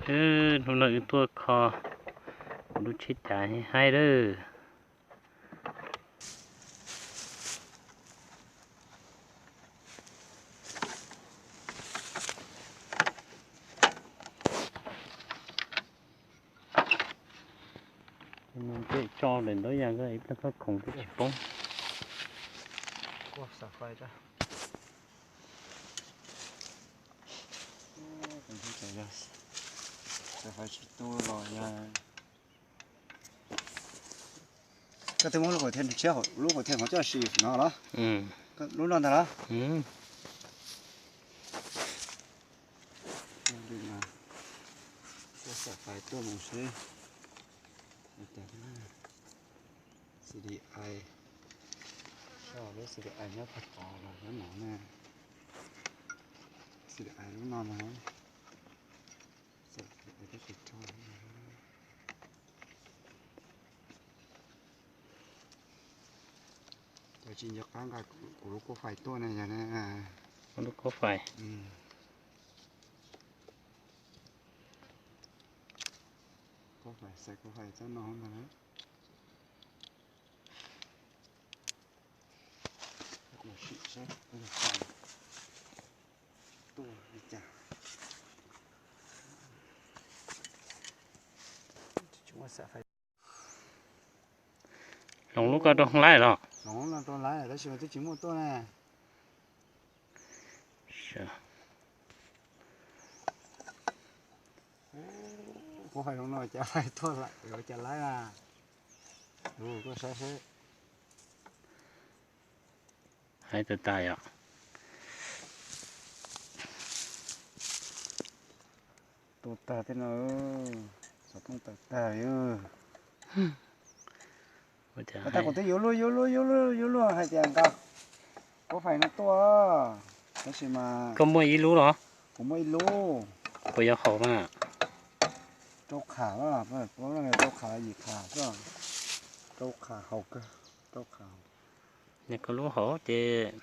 Hnub no wb tuaj kho kuv lub tsheb cav haib lawm. Nce tso daim ntaub yas ib pliag koj khoov twb tsis poob. Tsis tu los yog koj twb muab lub qhov thiaj, lub qhov thiaj hov coj sim no los? Lub no ntag los? Xav fais tuaj mus seb C D I, lub C D I nyob puag tod los nyob no na. C D I lub no na. Tab sis rho, ces tsis nco qab nqa kuv lub kua fais tuaj ne yog ne. Lub kua fais, kua fais xav kua fais txob no ntag. Sim seb tuaj li cas. Hloov lub ko rau hauv lawm los? Hloov no rau lawm tab sis mas twb tsis muaj tuaj ne. Kuv hais zoo no cas fais tuaj lawm, cas laib na. Koj saib seb. Haib tag tas yom. Tu tag thiab no, xov tooj tawm tag li. Tag kuv twb yuav luag yuav luag yuav luag yuav luag hais tias nqa kua fais no tuaj, tab sis mas koj muaj ib lub los? Kuv muaj ib lub. Puas yog haum na? Rau qham, rau qham yim qham xwb. Rau qham haum kawg, rau qham. Nws koj lub hauv ces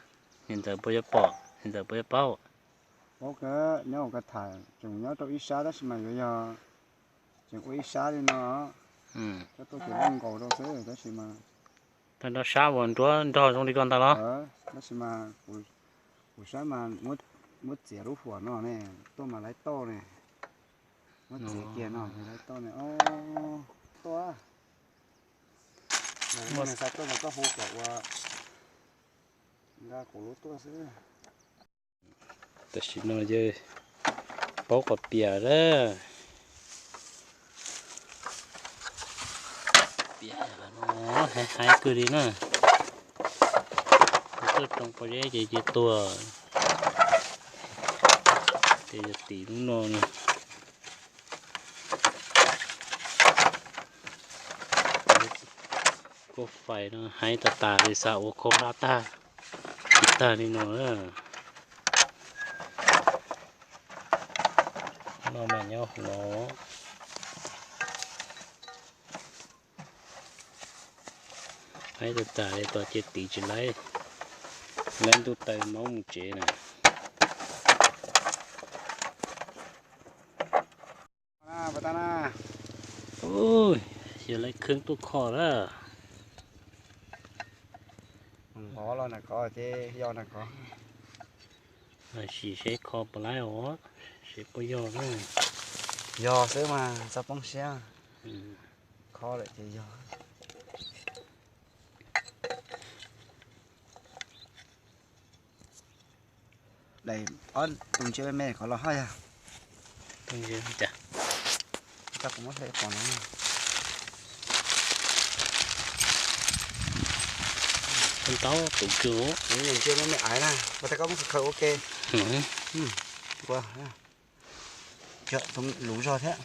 niam ntxawm puas yuav pom, niam ntxawm puas yuav paub? Paub kawg, nyob hauv ka tham tseem nyob rau ib sab tab sis mas yuav yog tseem ua ib sab li no. Koj tuaj ces loj nkaus rau xwb tab sis mas tag nrho sab uas nruab nrog zoo li ko ntag los? Tab sis mas kuv saib mas muab txiav lub huam no ne, tuaj mas laib tauj ne. Muab txiav kiag no laib tauj ne. Tuaj, muaj neeg xav tuaj mas koj hu kom ua, nqa kuv lub tuaj xwb. Tam sim no yawg paub qhov piam lawm. Piam no haib kawg li na. Tuaj rau pob zeb ces cia tuag. Ces yog tim lub no na. Kua fais no haib tas tas li, xav ua khaub hlab tag, tsis tag li no na. No mas nyob hauv no. Haib tas tas li, tos cia tiv tsis laib, laib ntuj taw maub mus tsev na. Yog laib kheeb tuaj kho lawm. Nqov los na ko ces yog na ko. Sim seb kho puas laib os, seb puas yog na. Yog xwb mas txhob poob siab. Kho lawm ces yog. Daim ob tus ntsia me me qhov los haj yog. Tus ntsia cas? Tau kuv muab hle qhov no. Tus ntaub tus kws. Ntsia me me aiv na, ua tau koj muab khaws ua ke. Ua, cov luv zog thiab.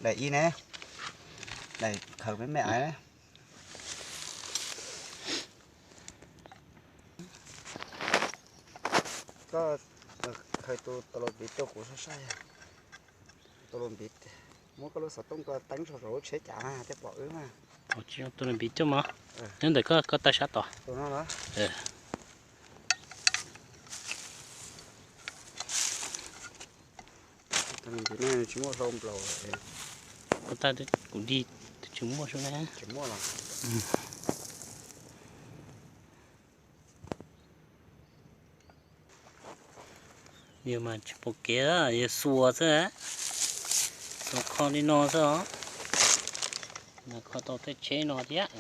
Daim ib ne, daim khaws me me aiv na. Koj khaws tus tau los npiv rau kuv saib saib. Tau los npiv, muab koj lub xov tooj ko teeb saum lub tsheb cav na thiaj pom wb na. Tsis zoo, tus npiv coj mas, nyob ntawm koj, koj taw sab tod. Tus no los? Tag nrho ne tsis muaj hlau nplaum. Kuv tag kuv dig twb tsis muaj sub na. Tsis muaj los. Yus mas tsis pom kev, yus xuas xwb, xuas kho li no xwb os. Mas kho tau tej tsheb no thiab.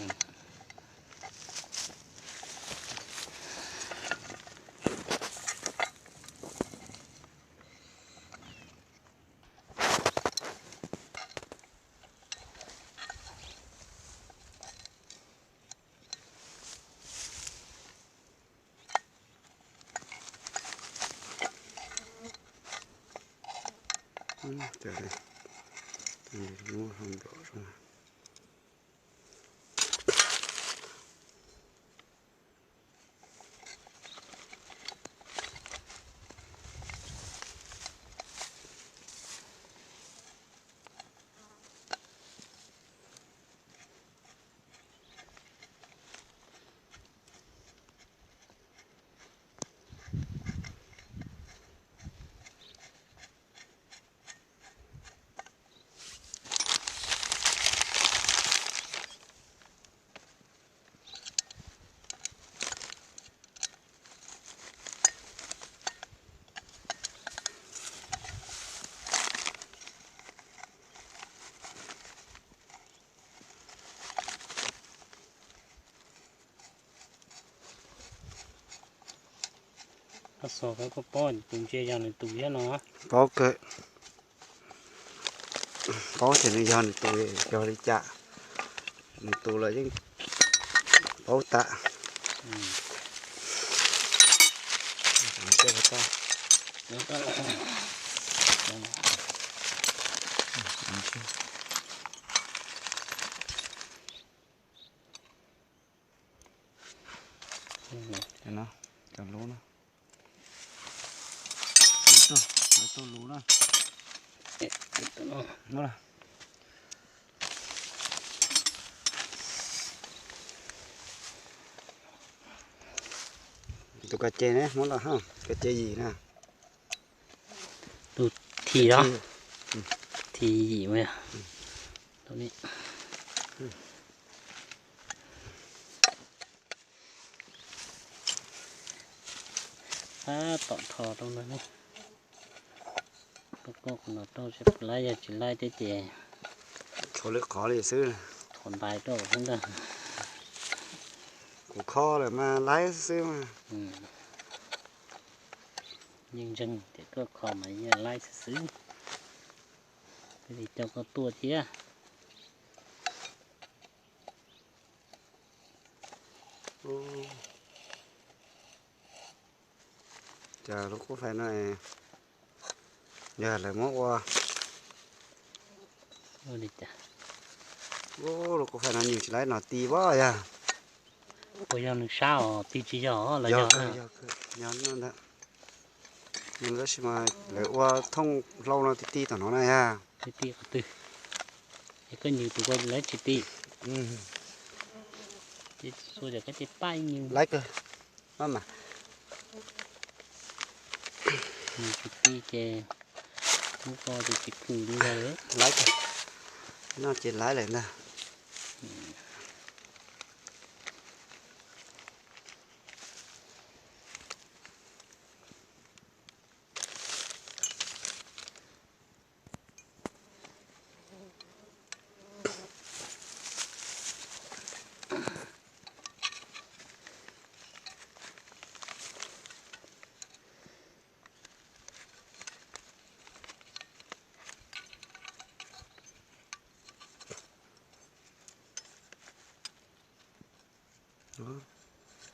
Koj xav koj paub tus ntsia yog nws tus thiab no. Paub kawg. Paub tias nws yog nws tus, yog li cas nws tus los yeej paub tas. Cov lub no, lub tug lub na. Tus ko ce ne, muab los ha, ko ce yim na. Tus thim os, thim yim mas. Tab tom tho rau ntawd ne. Koj qhov no rau seb puas laib, yog tsis laib thiab ces tshuav lwm qhov li xwb. Qhov ntais rau xwb ntag. Kuv kho lawm mas laib xwb mas. Yeej ntseeg tias koj kho mas yeej laib xwb xwb. Thiaj li coj koj tuaj thiab. Cas lub kub fais no yog lawv muab ua li cas? Lub kub fais no nws tsis laib no ti vab yog. Puas yog nws sab os, ti tsis yog los yog? Yog, yog ntawd. Tab sis mas lawv ua thooj hlau no ti ti tom no na yog. Ti ti qhov twg? Es koj nyws tus ko lawv tsis ti. Ces xua ces koj cia paj nyws. Laib kawg. Maj mam. Nws tsis ti ces lub ko ces tsis khwm li ntag. Laib kawg. No ces laib lawm ntag.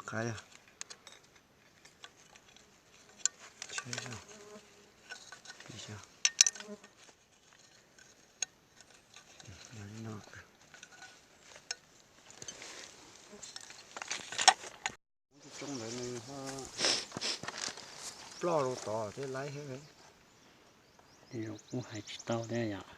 Qab yog. Tsoo ntawd nws ho ploj rau tod thiab laib thiab. Kuj hais tsis tau thiab yom.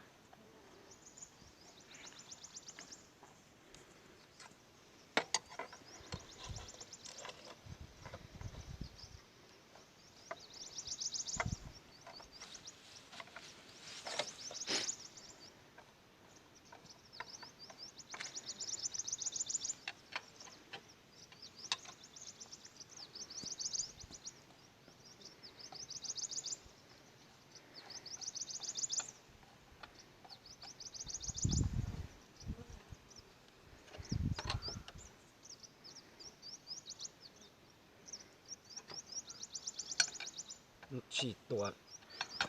sim tuam,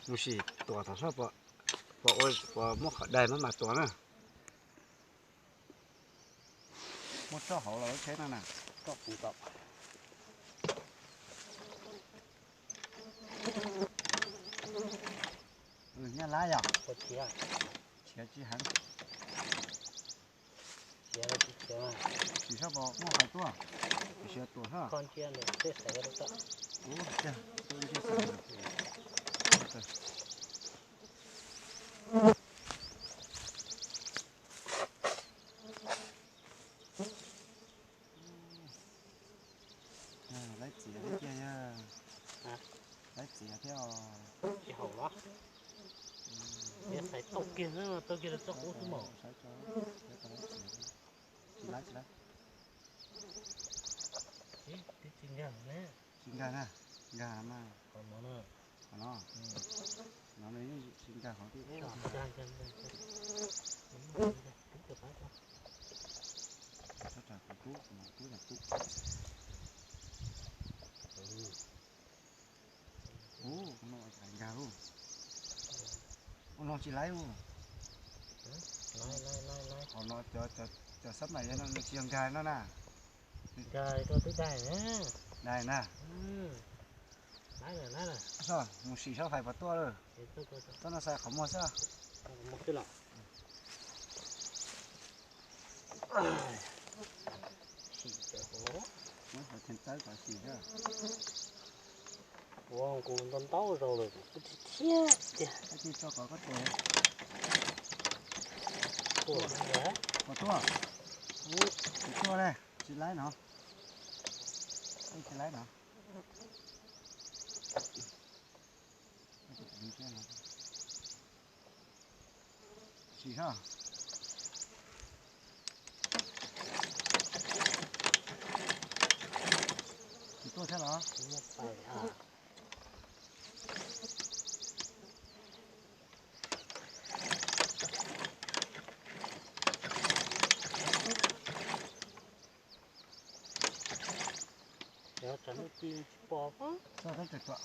mus sim tuam tom sab, puas ua, puas muaj qhov dai maj mam tuam na. Muab tso hauv los lub tsheb no na, tso puv tom. Nyab lab yog khiav tsis heev. Sim sab pos muaj qhov tuaj, sim tuam sab. Laib txiav thiab kiag yog, laib txiav thiab os. Tsis haum los? Txiav xaiv tau kiag, tau kiag los txoj qub xwb mas. Tsis laib, tsis laib. Tsis nkag na, nkag mas. Qhov no, no nws yeej tsis nkag qhov twg. Sab rau kuv tub, kuv tub yog tub. Ub, ua no nkag ub. Ua no tsis laib ub. Qhov no cov xab mais no nws tsis yog nkag no na. Nkag rau twb dai na. Dai na. Mus sim sab fais puas tuaj lawm. Tuaj no xaiv qhov muag xwb. Muab qhov theem txawb kom sim xwb. Ua kuv ntau ntau zaus lawm kuv tsis thiab tiag. Koj cia tso kom koj tus tuaj, tuaj, tuaj, tuaj, tsis laib no, tsis laib no. Sim sab. Tsis tuaj thiab los? Txog teb kawg tuam.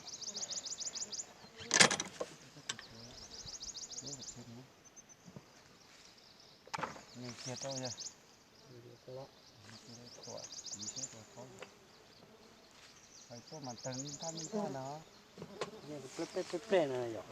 Nws kiag tau yog tuam tiv seb puas paub. Fais tuaj mas tawg nij ntaj nij ntaj no. Plej plej plej plej no yom.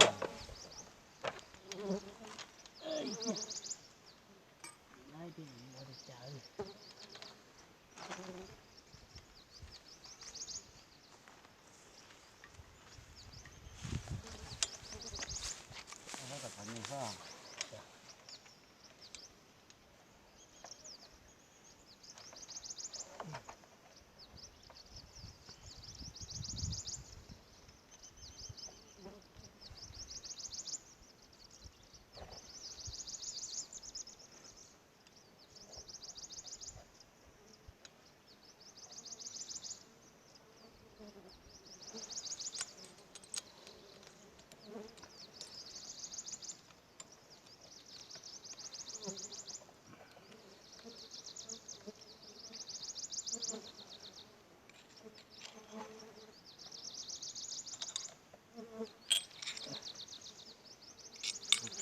Ok,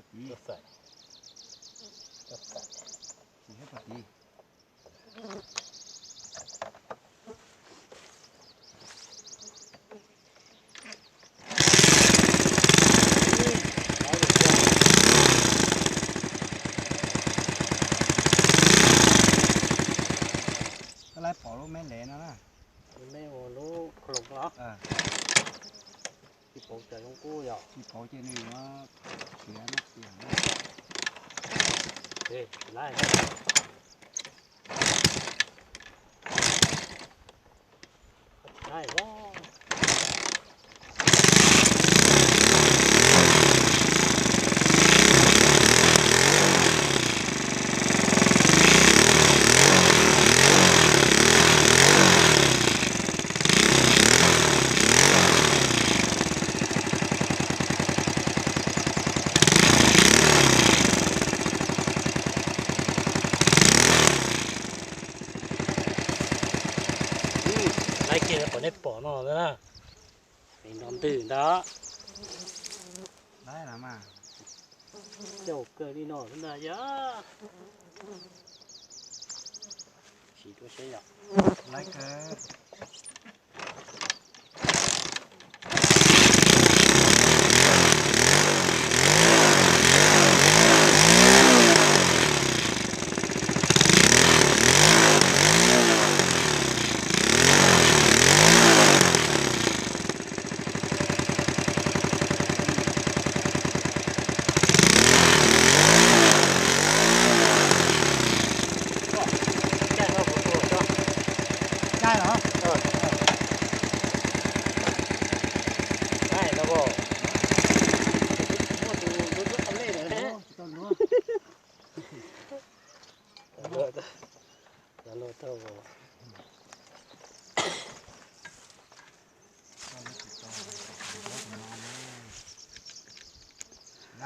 sim saib puas tiv. Sim saib puas tiv. Koj laib pom lub me lev no na. Lub me ua lub khloov los? Tsis pauv ces zoo kub yom. Tsis pauv ces nws yuav khiav no tiag. Laib. Laib kiag kom nej pom no na. Twm ntag. Caum kawg li no xwb ntag yog. Sim rau seb yog.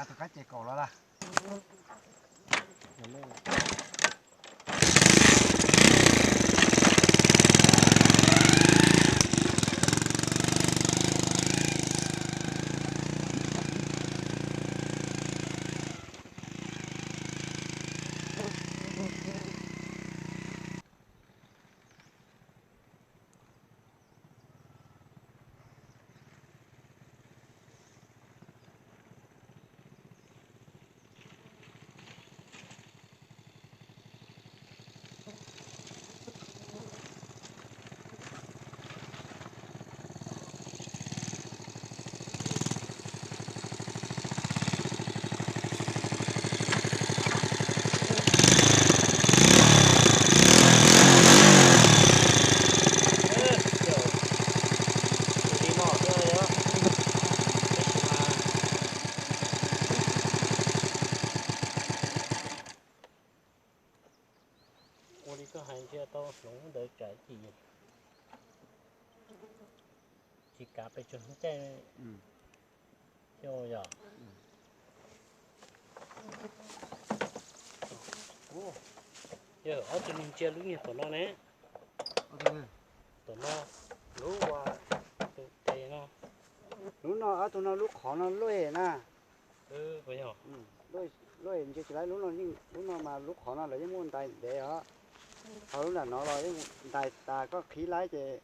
Tus kab ces kaum los lawm. Ua li koj hais ntsia tau hloov ntawd tsam tsis, tsis kav pes tsawg hnub caij thiab yog. Yog ob tug neeg ntsia lub niag tom no ne. Tom no, lub uas tus tes no. Lub no ob tug no lub qhov no luaj na. Luaj, ntsia tsis laib lub no, lub no mas lub qhov no lawv yeej muaj ntais ntev os. Ho lub nram no los yeej ntais tas koj qhib laib ces